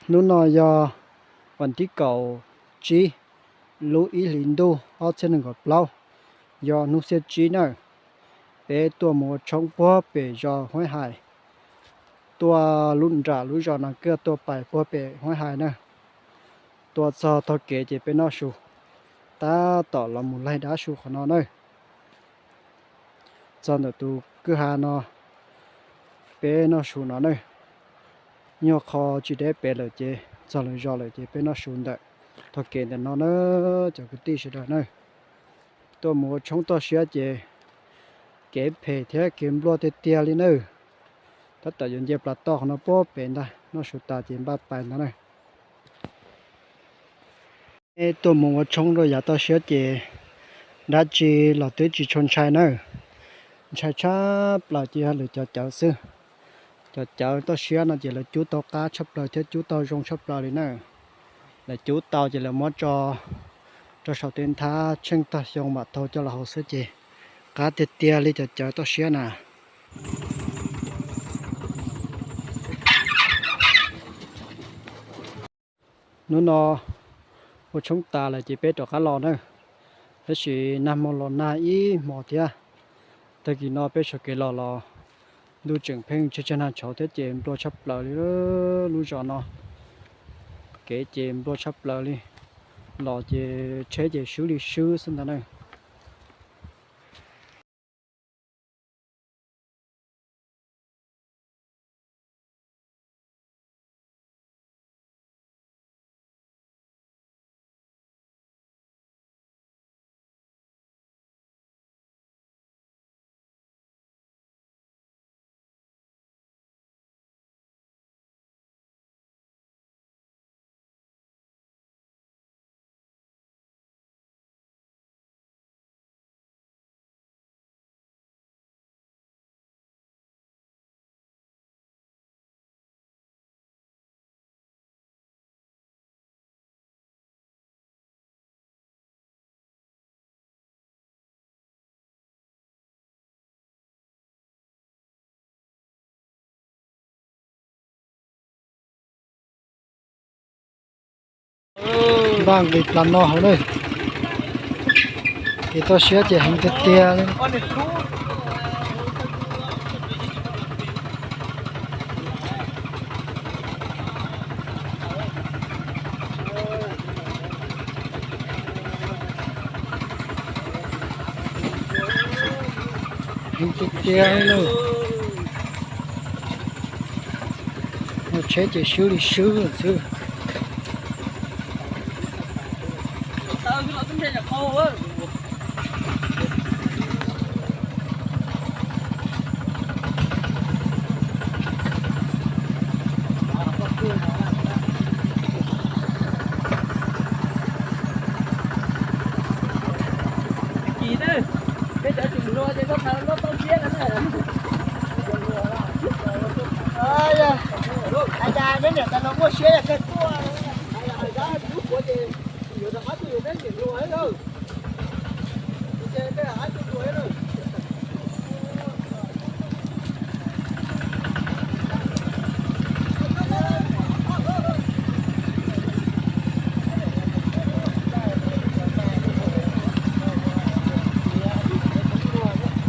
Hnub no yog vas thib kaum tsib lub ib hlis ntuj ob txhiab nees nkaum plaub, yog hnub xiab tsib na. Peb tuaj mus ua tshoob puag pem zos Huaib Hais, tuaj lub nram lub zos no kawg tuaj pais puag pem Huaib Hais na. Tuaj txog tog kev ces peb noj su, tab tom los mus laig dab su qhov no na. Txog ntawm tus kwj ha no, peb noj su no na. Nyuag qho tsis deb pem lawm ces txog lawv zos lawm ces peb noj su ntawm tog kev ntawm no na, cov kwv tij sawv daws na. Tuaj mus ua tshoob toj siab ces kev phem thiab kev npluaj tiag tiag li na. Tab tom yuav nce plas toj qhov no puag pem ntag, noj su tas ces npaj pais ntag na. Tuaj mus ua tshoob rau yav toj siab ces dab tsi los twb tsis tshua ntshai na. Ntshai tshaj plaws ces yog lawv cov cawv xwb. Cov cawv toj siab no ces lawv cub tau qab tshaj plaws thiab cub tau zoo tshaj plaws li na. Lawv cub tau ces lawv muab tso rau saum tej nthab tsheej tag xyoo mam tau coj los haus xwb ces qab tiag tiag li cov cawv toj siab na. Hnub no ua tshoob tas lawm ces peb rov qab los na. Tab sis nag hmo los nag ib hmo thiab. Tag kis no peb sawv kev los los ntuj tseem pheej tshav tshav nag tshauv thiab ces nplua tshaj plaws li lub zos no. Kev ces nplua tshaj plaws li, los ces tsheb ces swb li swb xwb ntag na. Npaj nqis plas no hauv na. Kev toj siab ces heev tiag tiag li. Heev tiag tiag li lauj. Tsheb ces swb li swb xwb.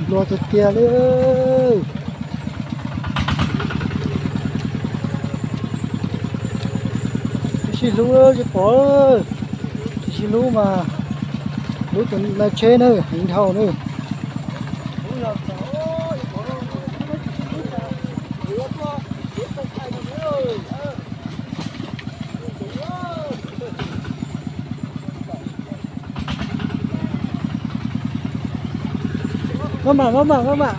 Nplua tiag tiag li. Tsis sib hlub tsis pom, tsis sib hlub mas hlub tus nai tsheb na, heev dhau na. Maj mam, maj mam, maj mam.